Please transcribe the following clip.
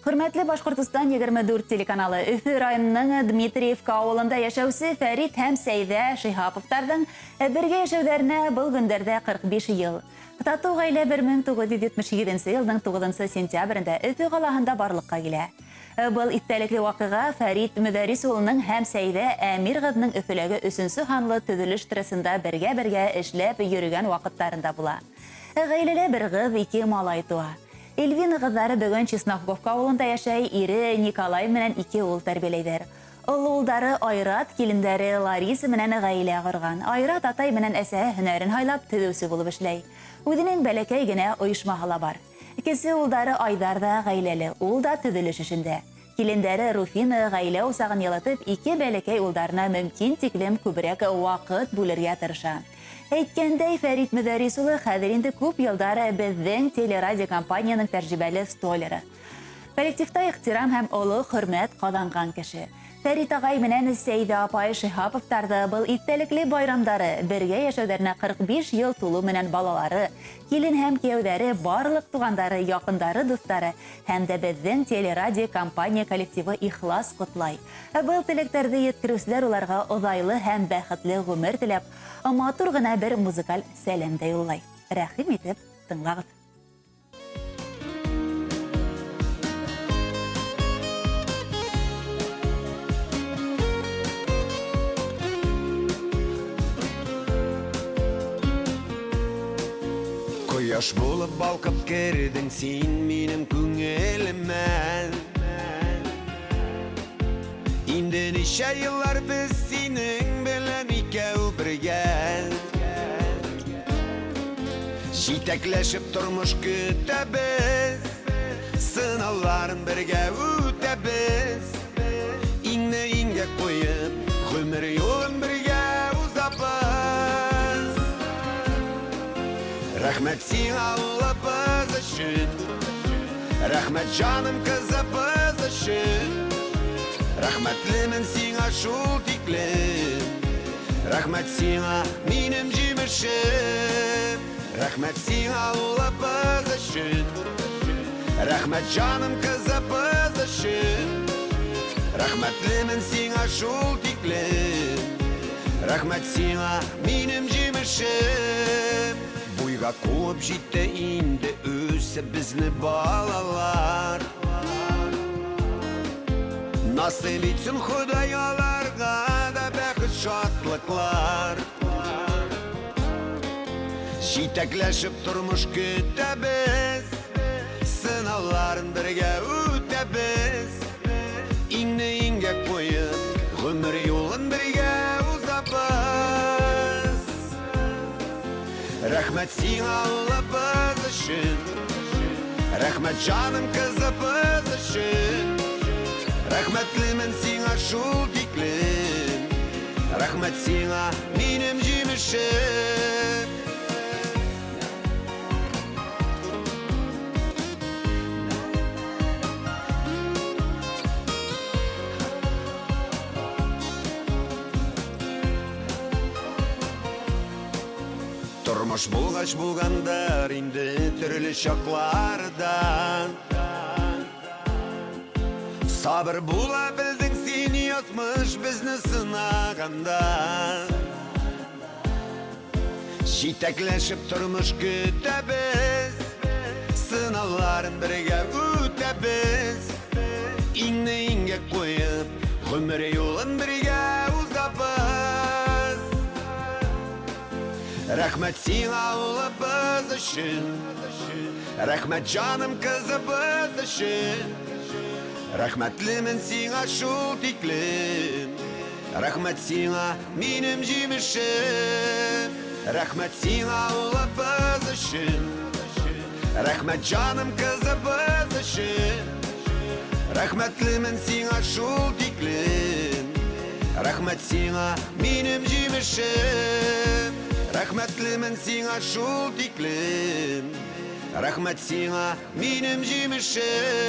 Хөрмәтле Башҡортостан 24 телеканалы, Өфө районының Дмитриевка ауылында йәшәүсе Фәрит һәм Сәйҙә Шиһаповтарҙың бергә йәшәүҙәренә был көндәрҙә 45 йыл. Татыу ғаилә 1977 йылдың 9 сентябрендә Өфө ҡалаһында барлыҡҡа килә. Был иҫтәлекле ваҡиға Фәрит Мөдәррис улының һәм Сәйҙә Әмир ҡыҙының Өфөләге 3-нсө һанлы төҙөлөш тресында бергә-бергә эшләп йөрөгән ваҡыттарында була. Ғаиләлә бер ҡыҙ, ике малай тыуа. Эльвина ҡыҙҙары бөгөн Чесноковка ауылында йәшәй, ире Николай менән ике ул тәрбиәләйҙәр. Оло улдары Айрат, килендәре Лариса менән ғаилә ҡорған. Айрат атай менән әсәһе һөнәрен һайлап, төҙөүсе булып эшләй. Үҙенең бәләкәй генә ойошмаһы ла бар. Кесе улдары Айҙар ҙа ғаиләле, ул да төҙөлөш эшендә. Килендәре Руфина ғаилә усағын йылытып, ике бәләкәй улдарына мөмкин тиклем күберәк ваҡыт бүлергә тырыша. Әйткәндәй, Фәрит Мөдәррис улы хәҙер инде күп йылдар беҙҙең телерадиокомпанияның тәжрибәле столеры. Коллективта ихтирам һәм оло хөрмәт ҡаҙанған кеше. Фәрит ағай менән Сәйҙә апай Шиһаповтарҙы был иҫтәлекле байрамдары бергә йәшәүҙәренә 45 йыл тулыу менән балалары, килен һәм кейәүҙәре, барлыҡ туғандары, яҡындары, дуҫтары һәм дә беҙҙең телерадиокомпания коллективы ихлас ҡотлай. Был теләктәрҙе еткереүселәр уларға оҙайлы һәм бәхетле ғүмер теләп, матур ғына бер музыкаль сәләм дә юллай. Рәхим итеп тыңлағыҙ. Ҡояш булып балҡып керҙең һин минең күңелемә. Инде нисә йыллар беҙ һинең белән икәү бергә. Җитәкләшеп тормош көтәбеҙ, сынауларын бергә үтәбеҙ. Иңне иңгә ҡуйып, ғүмер юлын бергә уҙабыҙ. Рәхмәт һиңә улыбыҙ өсөн, рәхмәт жаным ҡыҙыбыҙ өсөн. Рәхмәтлемен һиңә шул тиклем, рәхмәт һиңә минең емешем. Рәхмәт һиңә улыбыҙ өсөн, рәхмәт жаным ҡыҙыбыҙ өсөн. Рәхмәтлемен һиңә шул тиклем, рәхмәт һиңә минең емешем. Буйға ҡыуып етте инде үҫеп беҙҙе балалар. Насип итһен Хоҙай уларға ла бәхет шатлыҡлар. Җитәкләшеп тормош көтәбеҙ, сынауларын бергә үтәбеҙ. Иңне иңгә ҡуйып, ғүмер юлын бергә уҙабыҙ. Рәхмәт һиңә улыбыҙ өсөн, рәхмәт жаным ҡыҙыбыҙ өсөн. Рәхмәтлемен һиңә шул тиклем, рәхмәт һиңә минең емешем. Тормош булғас булғандыр инде төрлө саҡларҙан. Сабыр була белдең һин яҙмыш беҙҙе сынағанда. Җитәкләшеп тормош көтәбеҙ, сынауларын бергә үтәбеҙ. Иңне иңгә ҡуйып, ғүмер юлын бергә уҙабыҙ. Рәхмәт һиңә улыбыҙ өсөн, рәхмәт жаным ҡыҙыбыҙ өсөн. Рәхмәтлемен һиңә шул тиклем, рәхмәт һиңә минең емешем. Рәхмәт һиңә улыбыҙ өсөн, рәхмәт жаным ҡыҙыбыҙ өсөн. Рәхмәтлемен һиңә шул тиклем, рәхмәт һиңә минең емешем. Рәхмәтлемен һиңә шул тиклем, рәхмәт һиңә минең емешем.